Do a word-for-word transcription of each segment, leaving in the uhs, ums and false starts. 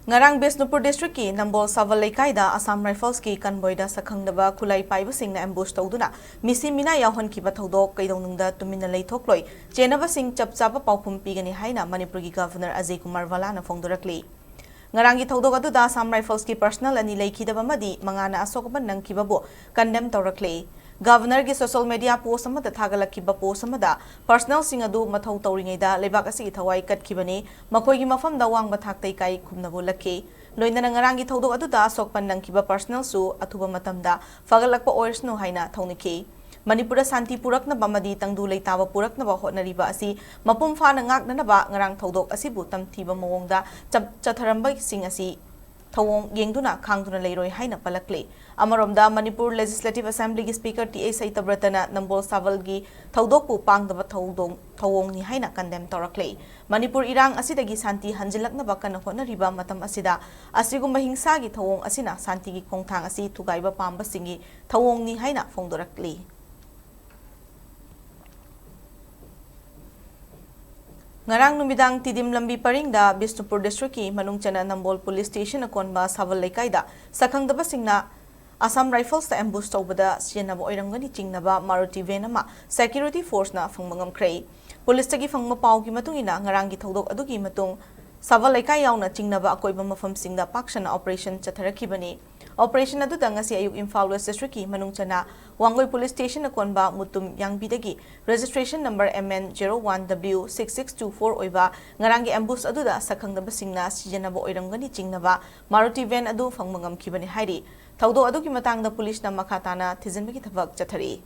ꯉꯔꯥꯡ ꯕꯤꯁꯅꯨꯄꯨꯔ ꯗꯤꯁꯇ꯭ꯔꯤꯛꯀꯤ ꯅꯝꯕꯣꯜ ꯁꯥꯕꯜ ꯂꯩꯀꯥꯏꯗ ꯑꯁꯥꯝ ꯔꯥꯏꯐꯜꯁꯀꯤ ꯀꯟꯚꯣꯏꯗ ꯁꯛꯈꯪꯗꯕ ꯈꯨꯠꯂꯥꯏ ꯄꯥꯏꯕꯁꯤꯡꯅ ꯑꯦꯝꯕꯨꯁ ꯇꯧꯗꯨꯅ ꯃꯤꯁꯤ ꯃꯤꯅꯥ ꯌꯥꯎꯍꯟꯈꯤꯕ ꯊꯧꯗꯣꯛ ꯀꯩꯗꯧꯅꯨꯡꯗ ꯇꯨꯃꯤꯟꯅ ꯂꯩꯊꯣꯛꯂꯣꯏ, ꯆꯦꯟꯅꯕꯁꯤꯡ ꯆꯞ ꯆꯥꯕ ꯄꯥꯎꯈꯨꯝ ꯄꯤꯒꯅꯤ ꯍꯥꯏꯅ ꯃꯅꯤꯄꯨꯔꯒꯤ ꯒꯚꯔꯅꯔ ꯑꯖꯌ ꯀꯨꯃꯥꯔ ꯚꯥꯂꯥꯅ ꯐꯣꯡꯗꯣꯔꯛꯂꯤ꯫ ꯉꯔꯥꯡꯒꯤ ꯊꯧꯗꯣꯛ ꯑꯗꯨꯗ ꯑꯁꯥꯝ ꯔꯥꯏꯐꯜꯁꯀꯤ ꯄꯔꯁꯅꯦꯜ ꯑꯅꯤ ꯂꯩꯈꯤꯗꯕ ꯑꯃꯗꯤ ꯃꯉꯥꯅ ꯑꯁꯣꯛ ꯑꯄꯟ ꯅꯪꯈꯤꯕꯕꯨ ꯀꯟꯗꯦꯝ ꯇꯧꯔꯛꯂꯤ꯫ ꯒꯚꯔꯅꯔꯒꯤ ꯁꯣꯁꯤꯌꯦꯜ ꯃꯤꯗꯤꯌꯥ ꯄꯣꯁ ꯑꯃꯗ ꯊꯥꯒꯠꯂꯛꯈꯤꯕ ꯄꯣꯁ ꯑꯃꯗ ꯄꯔꯁꯅꯦꯜꯁꯤꯡ ꯑꯗꯨ ꯃꯊꯧ ꯇꯧꯔꯤꯉꯩꯗ ꯂꯩꯕꯥꯛ ꯑꯁꯤꯒꯤ ꯊꯋꯥꯏ ꯀꯠꯈꯤꯕꯅꯤ, ꯃꯈꯣꯏꯒꯤ ꯃꯐꯝꯗ ꯋꯥꯡꯕ ꯊꯥꯛꯇ ꯏꯀꯥꯏ ꯈꯨꯝꯅꯕ ꯎꯠꯂꯛꯈꯤ꯫ ꯂꯣꯏꯅꯅ ꯉꯔꯥꯡꯒꯤ ꯊꯧꯗꯣꯛ ꯑꯗꯨꯗ ꯑꯁꯣꯛ ꯑꯄꯟ ꯅꯪꯈꯤꯕ ꯄꯔꯁꯅꯦꯜꯁꯨ ꯑꯊꯨꯕ ꯃꯇꯝꯗ ꯐꯒꯠꯂꯛꯄ ꯑꯣꯏꯔꯁꯅꯨ ꯍꯥꯏꯅ ꯊꯧꯅꯤꯈꯤ꯫ ꯃꯅꯤꯄꯨꯔꯗ ꯁꯥꯟꯇꯤ ꯄꯨꯔꯛꯅꯕ ꯑꯃꯗꯤ ꯇꯪꯗꯨ ꯂꯩꯇꯥꯕ ꯄꯨꯔꯛꯅꯕ ꯍꯣꯠꯅꯔꯤꯕ ꯑꯁꯤ ꯃꯄꯨꯡ ꯐꯥꯅ ꯉꯥꯛꯅꯅꯕ ꯉꯔꯥꯡ ꯊꯧꯗꯣꯛ ꯑꯁꯤꯕꯨ ꯇꯝꯊꯤꯕ ꯃꯑꯣꯡꯗ ꯆꯞ-, ꯆꯠꯊꯔꯝꯕꯁꯤꯡ ꯑꯁꯤ ꯊꯧꯑꯣꯡ ꯌꯦꯡꯗꯨꯅ ꯈꯥꯡꯗꯨꯅ ꯂꯩꯔꯣꯏ ꯍꯥꯏꯅ ꯄꯜꯂꯛꯂꯤ꯫ ꯑꯃꯔꯣꯝꯗ ꯃꯅꯤꯄꯨꯔ ꯂꯦꯖꯤꯁꯂꯦꯇꯤꯚ ꯑꯦꯁꯦꯝꯕ꯭ꯂꯤꯒꯤ ꯁ꯭ꯄꯤꯀꯔ ꯇꯤ ꯑꯦ ꯁꯩꯇꯕ꯭ꯔꯇꯅ ꯅꯝꯕꯣꯜ ꯁꯥꯕꯜꯒꯤ ꯊꯧꯗꯣꯛꯄꯨ ꯄꯥꯡꯗꯕ ꯊꯧꯗꯣꯡ-, ꯊꯧꯑꯣꯡꯅꯤ ꯍꯥꯏꯅ ꯀꯟꯗꯦꯝ ꯇꯧꯔꯛꯂꯤ꯫ ꯃꯅꯤꯄꯨꯔ ꯏꯔꯥꯡ ꯑꯁꯤꯗꯒꯤ ꯁꯥꯟꯇꯤ ꯍꯟꯖꯤꯜꯂꯛꯅꯕ ꯀꯟꯅ ꯍꯣꯠꯅꯔꯤꯕ ꯃꯇꯝ ꯑꯁꯤꯗ ꯑꯁꯤꯒꯨꯝꯕ ꯍꯤꯡꯁꯥꯒꯤ ꯊꯧꯑꯣꯡ ꯑꯁꯤꯅ ꯁꯥꯟꯇꯤꯒꯤ ꯈꯣꯡꯊꯥꯡ ꯑꯁꯤ ꯊꯨꯒꯥꯏꯕ ꯄꯥꯝꯕꯁꯤꯡꯒꯤ ꯊꯧꯑꯣꯡꯅꯤ ꯍꯥꯏꯅ ꯐꯣꯡꯗꯣꯔꯛꯂꯤ꯫ ꯉꯔꯥꯡ ꯅꯨꯃꯤꯗꯥꯡ ꯇꯤꯗꯤꯝ ꯂꯝꯕꯤ ꯄꯔꯤꯡꯗ ꯕꯤꯁꯅꯨꯄꯨꯔ ꯗꯤꯁꯇ꯭ꯔꯤꯛꯀꯤ ꯃꯅꯨꯡ ꯆꯟꯅ ꯅꯝꯕꯣꯜ ꯄꯨꯂꯤꯁ ꯁ꯭ꯇꯦꯁꯟ ꯑꯀꯣꯟꯕ ꯁꯥꯕꯜ ꯂꯩꯀꯥꯏꯗ ꯁꯛꯈꯪꯗꯕꯁꯤꯡꯅ ꯑꯁꯥꯝ ꯔꯥꯏꯐꯜꯁꯇ ꯑꯦꯝꯕꯨꯁ ꯇꯧꯕꯗ ꯁꯤꯖꯤꯟꯅꯕ ꯑꯣꯏꯔꯝꯒꯅꯤ ꯆꯤꯡꯅꯕ ꯃꯥꯔꯨꯇꯤ ꯚꯦꯟ ꯑꯃ ꯁꯦꯀ꯭ꯌꯨꯔꯤꯇꯤ ꯐꯣꯔꯁꯅ ꯐꯪꯕ ꯉꯝꯈ꯭ꯔꯦ꯫ ꯄꯨꯂꯤꯁꯇꯒꯤ ꯐꯪꯕ ꯄꯥꯎꯒꯤ ꯃꯇꯨꯡ ꯏꯟꯅ ꯉꯔꯥꯡꯒꯤ ꯊꯧꯗꯣꯛ ꯑꯗꯨꯒꯤ ꯃꯇꯨꯡ ꯁꯥꯕꯜ ꯂꯩꯀꯥꯏ ꯌꯥꯎꯅ ꯆꯤꯡꯅꯕ ꯑꯀꯣꯏꯕ ꯃꯐꯝꯁꯤꯡꯗ ꯄꯥꯛ ꯁꯟꯅ ꯑꯣꯄꯔꯦꯁꯟ ꯆꯠꯊꯔꯛꯈꯤꯕꯅꯤ꯫ ꯑꯣꯄꯔꯦꯁꯟ ꯑꯗꯨꯗ ꯉꯁꯤ ꯑꯌꯨꯛ ꯏꯝꯐꯥꯜ ꯋꯦꯁ ꯗꯤꯁꯇ꯭ꯔꯤꯛꯀꯤ ꯃꯅꯨꯡ ꯆꯟꯅ ꯋꯥꯡꯒꯣꯏ ꯄꯨꯂꯤꯁ ꯁ꯭ꯇꯦꯁꯟ ꯑꯀꯣꯟꯕ ꯃꯨꯇꯨꯝ ꯌꯥꯡꯕꯤꯗꯒꯤ registration number M N zero one W six six two four ꯑꯣꯏꯕ ꯉꯔꯥꯡꯒꯤ ꯑꯦꯝꯕꯨꯁ ꯑꯗꯨꯗ ꯁꯛꯈꯪꯗꯕꯁꯤꯡꯅ ꯁꯤꯖꯤꯟꯅꯕ ꯑꯣꯏꯔꯝꯒꯅꯤ ꯆꯤꯡꯅꯕ ꯃꯥꯔꯨꯇꯤ ꯚꯦꯟ ꯑꯗꯨ ꯐꯪꯕ ꯉꯝꯈꯤꯕꯅꯤ ꯍꯥꯏꯔꯤ꯫ ꯊꯧꯗꯣꯛ ꯑꯗꯨꯒꯤ ꯃꯇꯥꯡꯗ ꯄꯨꯂꯤꯁꯅ ꯃꯈꯥ ꯇꯥꯅ ꯊꯤꯖꯤꯟꯕꯒꯤ ꯊꯕꯛ ꯆꯠꯊꯔꯤ꯫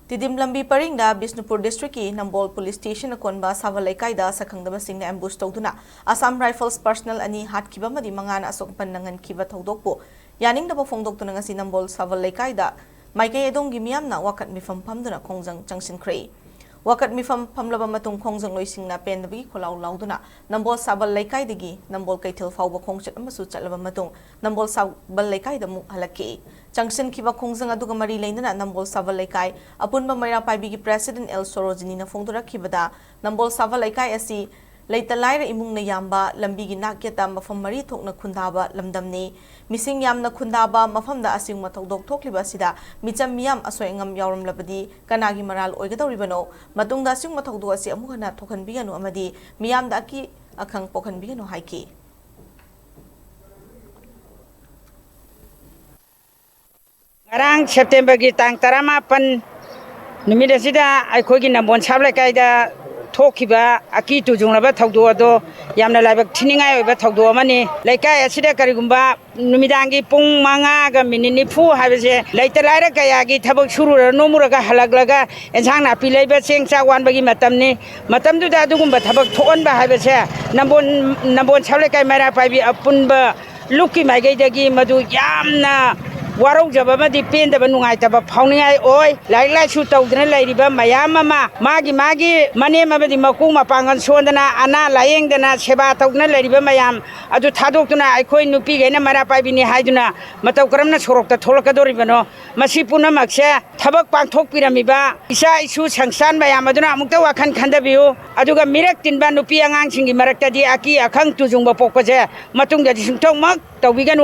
ꯇꯤꯗꯤꯝ ꯂꯝꯕꯤ ꯄꯔꯤꯡꯗ ꯕꯤꯁꯅꯨꯄꯨꯔ ꯗꯤꯁꯇ꯭ꯔꯤꯛꯀꯤ ꯅꯝꯕꯣꯜ ꯄꯨꯂꯤꯁ ꯁ꯭ꯇꯦꯁꯟ ꯑꯀꯣꯟꯕ ꯁꯥꯕꯜ ꯂꯩꯀꯥꯏꯗ ꯁꯛꯈꯪꯗꯕꯁꯤꯡꯅ ꯑꯦꯝꯕꯨꯁ ꯇꯧꯗꯨꯅ ꯑꯁꯥꯝ ꯔꯥꯏꯐꯜꯁ ꯄꯔꯁꯅꯦꯜ ꯑꯅꯤ ꯍꯥꯠꯈꯤꯕ ꯑꯃꯗꯤ ꯃꯉꯥꯅ ꯑꯁꯣꯛ ꯑꯄꯟ ꯅꯪꯍꯟꯈꯤꯕ ꯊꯧꯗꯣꯛꯄꯨ ꯌꯥꯅꯤꯡꯗꯕ ꯐꯣꯡꯗꯣꯛꯇꯨꯅ ꯉꯁꯤ ꯅꯝꯕꯣꯜ ꯁꯥꯕꯜ ꯂꯩꯀꯥꯏꯗ ꯃꯥꯏꯀꯩ ꯑꯗꯣꯝꯒꯤ ꯃꯤꯌꯥꯝꯅ ꯋꯥꯀꯠ ꯃꯤꯐꯝ ꯐꯝꯗꯨꯅ ꯈꯣꯡꯖꯪ ꯆꯪꯁꯤꯟꯈ꯭ꯔꯦ꯫ ꯋꯥꯀꯠ ꯃꯤꯐꯝ ꯐꯝꯂꯕ ꯃꯇꯨꯡ ꯈꯣꯡꯖꯪꯂꯣꯏꯁꯤꯡꯅ ꯄꯦꯟꯗꯕꯒꯤ ꯈꯣꯜꯂꯥꯎ ꯂꯥꯎꯗꯨꯅ ꯅꯝꯕꯣꯜ ꯁꯥꯕꯜ ꯂꯩꯀꯥꯏꯗꯒꯤ ꯅꯝꯕꯣꯜ ꯀꯩꯊꯦꯜ ꯐꯥꯎꯕ ꯈꯣꯡꯆꯠ ꯑꯃꯁꯨ ꯆꯠꯂꯕ ꯃꯇꯨꯡ ꯅꯝꯕꯣꯜ ꯁꯥꯕꯜ ꯂꯩꯀꯥꯏꯗ ꯑꯃꯨꯛ ꯍꯜꯂꯛꯈꯤ꯫ ꯆꯪꯁꯤꯟꯈꯤꯕ ꯈꯣꯡꯖꯪ ꯑꯗꯨꯒ ꯃꯔꯤ ꯂꯩꯅꯅ ꯅꯝꯕꯣꯜ ꯁꯥꯕꯜ ꯂꯩꯀꯥꯏ ꯑꯄꯨꯟꯕ ꯃꯩꯔꯥ ꯄꯥꯏꯕꯤꯒꯤ ꯄ꯭ꯔꯦꯁꯤꯗꯦꯟ ꯑꯦꯜ ꯁꯣꯔꯣꯖꯤꯅꯤꯅ ꯐꯣꯡꯗꯣꯔꯛꯈꯤꯕꯗ, ꯅꯝꯕꯣꯜ ꯁꯥꯕꯜ ꯂꯩꯀꯥꯏ ꯑꯁꯤ ꯂꯩꯇ ꯂꯥꯏꯔ ꯏꯃꯨꯡꯅ ꯌꯥꯝꯕ, ꯂꯝꯕꯤꯒꯤ ꯅꯥꯛꯌꯦꯠꯇ ꯃꯐꯝ ꯃꯔꯤ ꯊꯣꯛꯅ ꯈꯨꯟꯗꯥꯕ ꯂꯝꯗꯝꯅꯤ꯫ ꯃꯤꯁꯤꯡ ꯌꯥꯝꯅ ꯈꯨꯟꯗꯥꯕ ꯃꯐꯝꯗ ꯑꯁꯤꯒꯨꯝꯕ ꯊꯧꯗꯣꯛ ꯊꯣꯛꯂꯤꯕ ꯑꯁꯤꯗ ꯃꯤꯆꯝ ꯃꯤꯌꯥꯝ ꯑꯁꯣꯏ ꯑꯉꯥꯝ ꯌꯥꯎꯔꯝꯂꯕꯗꯤ ꯀꯅꯥꯒꯤ ꯃꯔꯥꯜ ꯑꯣꯏꯒꯗꯧꯔꯤꯕꯅꯣ? ꯃꯇꯨꯡꯗ ꯑꯁꯤꯒꯨꯝꯕ ꯊꯧꯗꯣꯛ ꯑꯁꯤ ꯑꯃꯨꯛ ꯍꯟꯅ ꯊꯣꯛꯍꯟꯕꯤꯒꯅꯨ ꯑꯃꯗꯤ ꯃꯤꯌꯥꯝꯗ ꯑꯀꯤ ꯑꯈꯪ ꯄꯣꯛꯍꯟꯕꯤꯒꯅꯨ ꯍꯥꯏꯈꯤ꯫ ꯉꯔꯥꯡ ꯁꯦꯞꯇꯦꯝꯕꯔꯒꯤ ꯇꯥꯡ ꯇꯔꯥꯃꯥꯄꯟ ꯅꯨꯃꯤꯠ ꯑꯁꯤꯗ ꯑꯩꯈꯣꯏꯒꯤ ꯅꯝꯕꯣꯜ ꯁꯥꯕ ꯂꯩꯀꯥꯏꯗ ꯊꯣꯛꯈꯤꯕ ꯑꯀꯤ ꯇꯨꯖꯨꯡꯂꯕ ꯊꯧꯗꯣꯛ ꯑꯗꯣ ꯌꯥꯝꯅ ꯂꯥꯏꯕꯛ ꯊꯤꯅꯤꯡꯉꯥꯏ ꯑꯣꯏꯕ ꯊꯧꯗꯣꯛ ꯑꯃꯅꯤ꯫ ꯂꯩꯀꯥꯏ ꯑꯁꯤꯗ ꯀꯔꯤꯒꯨꯝꯕ ꯅꯨꯃꯤꯗꯥꯡꯒꯤ ꯄꯨꯡ ꯃꯉꯥꯒ ꯃꯤꯅꯤꯠ ꯅꯤꯐꯨ ꯍꯥꯏꯕꯁꯦ ꯂꯩꯇ ꯂꯥꯏꯔ ꯀꯌꯥꯒꯤ ꯊꯕꯛ ꯁꯨꯔꯨꯔ ꯅꯣꯝꯃꯨꯔꯒ ꯍꯜꯂꯛꯂꯒ ꯑꯦꯟꯁꯥꯡ ꯅꯥꯄꯤ ꯂꯩꯕ, ꯆꯦꯡ ꯆꯥꯛ ꯋꯥꯟꯕꯒꯤ ꯃꯇꯝꯅꯤ꯫ ꯃꯇꯝꯗꯨꯗ ꯑꯗꯨꯒꯨꯝꯕ ꯊꯕꯛ ꯊꯣꯛꯍꯟꯕ ꯍꯥꯏꯕꯁꯦ ꯅꯝꯕꯣꯜ, ꯅꯝꯕꯣꯜ ꯁꯥꯕ ꯂꯩꯀꯥꯏ ꯃꯩꯔꯥ ꯄꯥꯏꯕꯤ ꯑꯄꯨꯟꯕ ꯂꯨꯞꯀꯤ ꯃꯥꯏꯀꯩꯗꯒꯤ ꯃꯗꯨ ꯌꯥꯝꯅ ꯋꯥꯔꯧꯖꯕ ꯑꯃꯗꯤ ꯄꯦꯟꯗꯕ, ꯅꯨꯡꯉꯥꯏꯇꯕ ꯐꯥꯎꯅꯤꯡꯉꯥꯏ ꯑꯣꯏ꯫ ꯂꯥꯏꯔꯤꯛ ꯂꯥꯏꯁꯨ ꯇꯧꯗꯅ ꯂꯩꯔꯤꯕ ꯃꯌꯥꯝ ꯑꯃ, ꯃꯥꯒꯤ ꯃꯥꯒꯤ ꯃꯅꯦꯝ ꯑꯃꯗꯤ ꯃꯀꯣꯛ ꯃꯄꯥꯡꯒꯜ ꯁꯣꯟꯗꯅ, ꯑꯅꯥ ꯂꯥꯌꯦꯡꯗꯅ, ꯁꯦꯕꯥ ꯇꯧꯗꯅ ꯂꯩꯔꯤꯕ ꯃꯌꯥꯝ ꯑꯗꯨ ꯊꯥꯗꯣꯛꯇꯨꯅ ꯑꯩꯈꯣꯏ ꯅꯨꯄꯤꯈꯩꯅ ꯃꯩꯔꯥ ꯄꯥꯏꯕꯤꯅꯤ ꯍꯥꯏꯗꯨꯅ ꯃꯇꯧ ꯀꯔꯝꯅ ꯁꯣꯔꯣꯛꯇ ꯊꯣꯛꯂꯛꯀꯗꯧꯔꯤꯕꯅꯣ? ꯃꯁꯤ ꯄꯨꯝꯅꯃꯛꯁꯦ ꯊꯕꯛ ꯄꯥꯡꯊꯣꯛꯄꯤꯔꯝꯃꯤꯕ ꯏꯆꯥ ꯏꯁꯨ ꯁꯪꯁꯇꯥꯟ ꯃꯌꯥꯝ ꯑꯗꯨꯅ ꯑꯃꯨꯛꯇ ꯋꯥꯈꯜ ꯈꯟꯊꯕꯤꯌꯨ꯫ ꯑꯗꯨꯒ ꯃꯤꯔꯛ ꯇꯤꯟꯕ ꯅꯨꯄꯤ ꯑꯉꯥꯡꯁꯤꯡꯒꯤ ꯃꯔꯛꯇꯗꯤ ꯑꯀꯤ ꯑꯈꯪ ꯇꯨꯖꯨꯡꯕ ꯄꯣꯛꯄꯁꯦ ꯃꯇꯨꯡꯗꯗꯤ ꯁꯨꯡꯇꯧꯃꯛ ꯇꯧꯕꯤꯒꯅꯨ꯫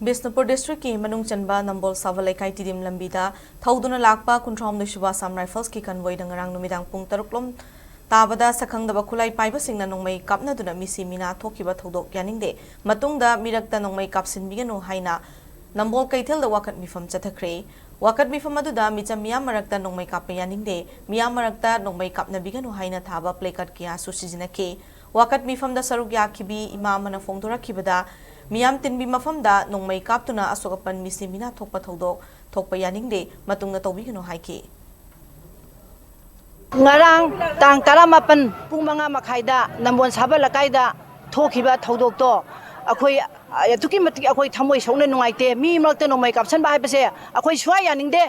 ꯕꯤꯁꯅꯨꯄꯨꯔ ꯗꯤꯁꯇ꯭ꯔꯤꯛꯀꯤ ꯃꯅꯨꯡ ꯆꯟꯕ ꯅꯝꯕꯣꯜ ꯁꯥꯕ ꯂꯩꯀꯥꯏ ꯇꯤꯗꯤꯝ ꯂꯝꯕꯤꯗ ꯊꯧꯗꯨꯅ ꯂꯥꯛꯄ ꯀꯨꯟꯊ꯭ꯔꯥꯍꯨꯝꯗꯣꯏ ꯁꯨꯕ ꯑꯁꯥꯝ ꯔꯥꯏꯐꯜꯁꯀꯤ ꯀꯟꯚꯣꯏꯗ ꯉꯔꯥꯡ ꯅꯨꯃꯤꯗꯥꯡ ꯄꯨꯡ ꯇꯔꯨꯛ ꯂꯣꯝ ꯇꯥꯕꯗ ꯁꯛꯈꯪꯗꯕ ꯈꯨꯠꯂꯥꯏ ꯄꯥꯏꯕꯁꯤꯡꯅ ꯅꯣꯡꯃꯩ ꯀꯥꯞꯅꯗꯨꯅ ꯃꯤꯁꯤ ꯃꯤꯅꯥ ꯊꯣꯛꯈꯤꯕ ꯊꯧꯗꯣꯛ ꯌꯥꯅꯤꯡꯗꯦ꯫ ꯃꯇꯨꯡꯗ ꯃꯤꯔꯛꯇ ꯅꯣꯡꯃꯩ ꯀꯥꯞꯁꯤꯟꯕꯤꯒꯅꯨ ꯍꯥꯏꯅ ꯅꯝꯕꯣꯜ ꯀꯩꯊꯦꯜꯗ ꯋꯥꯀꯠ ꯃꯤꯐꯝ ꯆꯠꯊꯈ꯭ꯔꯦ꯫ ꯋꯥꯀꯠ ꯃꯤꯐꯝ ꯑꯗꯨꯗ ꯃꯤꯆꯝ ꯃꯤꯌꯥꯝ ꯃꯔꯛꯇ ꯅꯣꯡꯃꯩ ꯀꯥꯞꯄ ꯌꯥꯅꯤꯡꯗꯦ, ꯃꯤꯌꯥꯝ ꯃꯔꯛꯇ ꯅꯣꯡꯃꯩ ꯀꯥꯞꯅꯕꯤꯒꯅꯨ ꯍꯥꯏꯅ ꯊꯥꯕ placard ꯀꯌꯥꯁꯨ ꯁꯤꯖꯤꯟꯅꯈꯤ꯫ ꯋꯥꯀꯠ ꯃꯤꯐꯝꯗ ꯁꯔꯨꯛ ꯌꯥꯈꯤꯕꯤ ꯏꯃꯥ ꯑꯃꯅ ꯐꯣꯡꯗꯣꯔꯛꯈꯤꯕꯗ, ꯃꯤꯌꯥꯝ ꯇꯤꯟꯕꯤ ꯃꯐꯝꯗ ꯅꯣꯡꯃꯩ ꯀꯥꯞꯇꯨꯅ ꯑꯁꯣꯛ ꯑꯄꯟ ꯃꯤꯁꯤ ꯃꯤꯅꯥ ꯊꯣꯛꯄ ꯊꯧꯗꯣꯛ ꯊꯣꯛꯄ ꯌꯥꯅꯤꯡꯗꯦ, ꯃꯇꯨꯡꯗ ꯇꯧꯕꯤꯒꯅꯨ ꯍꯥꯏꯈꯤ꯫ ꯉꯔꯥꯡ ꯇꯥꯡ ꯇꯔꯥꯃꯥꯄꯟ ꯄꯨꯡ ꯃꯉꯥ ꯃꯈꯥꯏꯗ ꯅꯝꯕꯣꯜ ꯁꯥꯕ ꯂꯩꯀꯥꯏꯗ ꯊꯣꯛꯈꯤꯕ ꯊꯧꯗꯣꯛꯇꯣ ꯑꯩꯈꯣꯏ ꯑꯗꯨꯛꯀꯤ ꯃꯇꯤꯛ ꯑꯩꯈꯣꯏ ꯊꯃꯣꯏ ꯁꯣꯛꯅ ꯅꯨꯡꯉꯥꯏꯇꯦ꯫ ꯃꯤ ꯃꯔꯛꯇ ꯅꯣꯡꯃꯩ ꯀꯥꯞꯁꯟꯕ ꯍꯥꯏꯕꯁꯦ ꯑꯩꯈꯣꯏ ꯁꯨꯡꯌꯥ ꯌꯥꯅꯤꯡꯗꯦ꯫